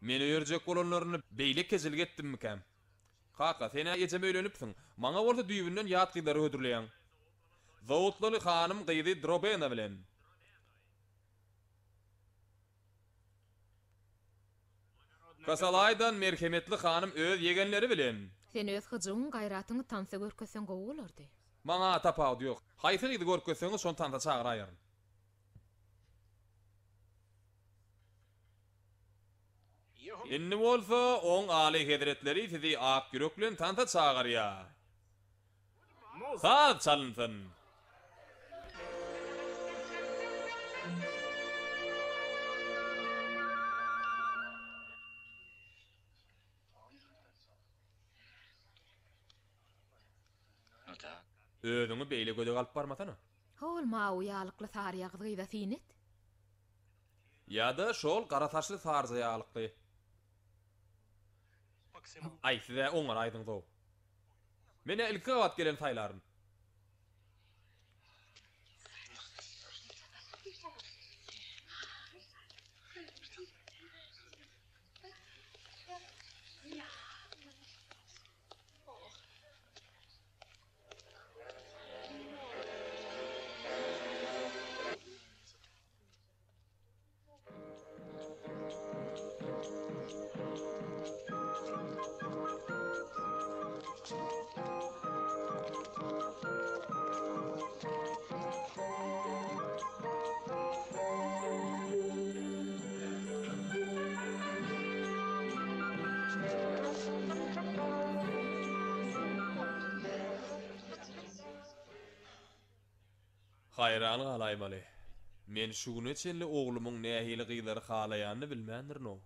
Meni öýerjek bolanlarynda beýle kejelik etdimmikäm? Kaka, sen-ä ejeme öýlenipsiň, maňa bolsa düýbünden ýat gyzlary hödürleýäň. Zawutlaly hanym gyzy Drobena bilen. Kasalaýdan merhemetli hanym öz ýegenleri bilen. Sen öz hyjuwyň, gaýratyňy tansa görkezseň gowy bolardy. Maňa tapawudy ýok. Haýsy gyzy görkezseňiz şony tansa çagyraýaryn. Indi bolsa oň Aly hezretleri sizi ak ýürek bilen tansa çagyrýar. Saz çalynsyn! Özüňi beýle gödek alyp barmasana. Hol mawy ýalykly saryýagyz gyza syn et. Ýa-da şol gara saçly saryja ýalykly. Aý, siz-ä oňaraýdyňyz-ow. Men-ä ilki gabat geleni saýlaryn. Haýran galaýmaly. Men şu güne çenli oglumyň nähili gyzlary halaýanyny bilmändirin-ow.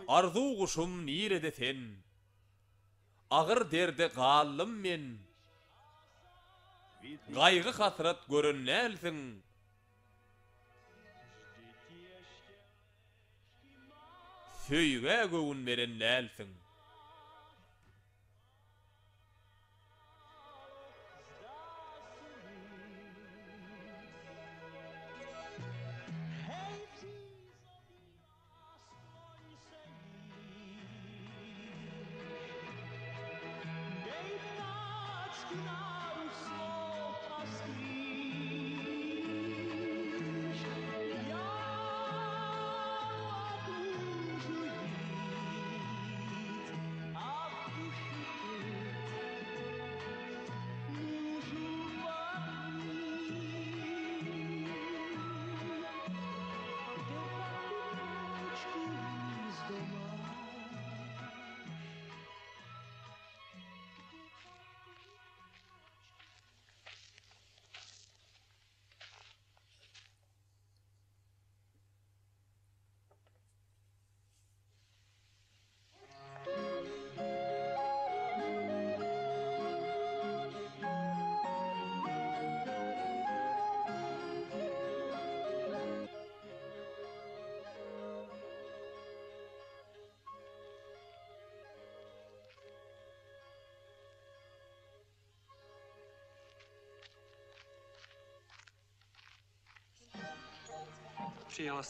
Arzuw guşum nirede sen? Agyr derde galdym men. Gaýgy-hasrat gören dälsiň. Söýgä göwün beren dälsiň.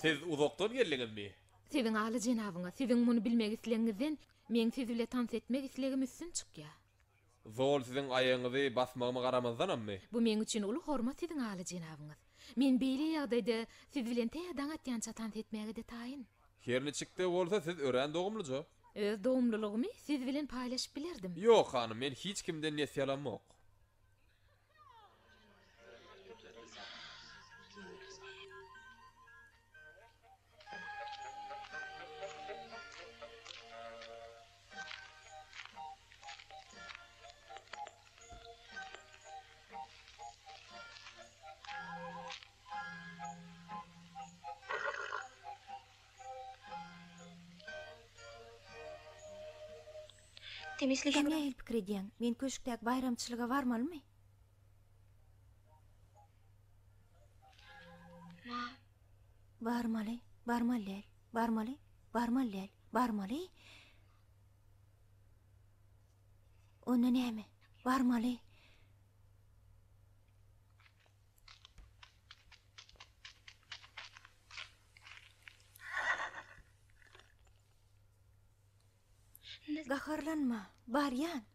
Siz uzakdan geldiňizmi? Siziň aly jenabyňyz, siziň muny bilmek islegiňizden, meň siz bile tans etmek islegim üstün çykýar. Zol siziň aýagyňyzy basmagyma garamazdanammy? Bu meň üçin uly hormat siziň aly jenabyňyz. Men beýle ýagdaýda siz bilen tä daň atýança tans etmäge-de taýyn. Her niçik-de bolsa siz örän dogumlyja. Öz dogumlylygymy siz bilen paýlaşyp bilerdim. Ýok, hanym, men hiç kimden nesýe alamok. Sen nähili pikir edýäň, men köşkdäki baýramçylyga barmalymy? Barmaly, barmaly däl, barmaly, barmaly däl, barmaly. Onda näme? Barmaly. Gaharlanma, barýan.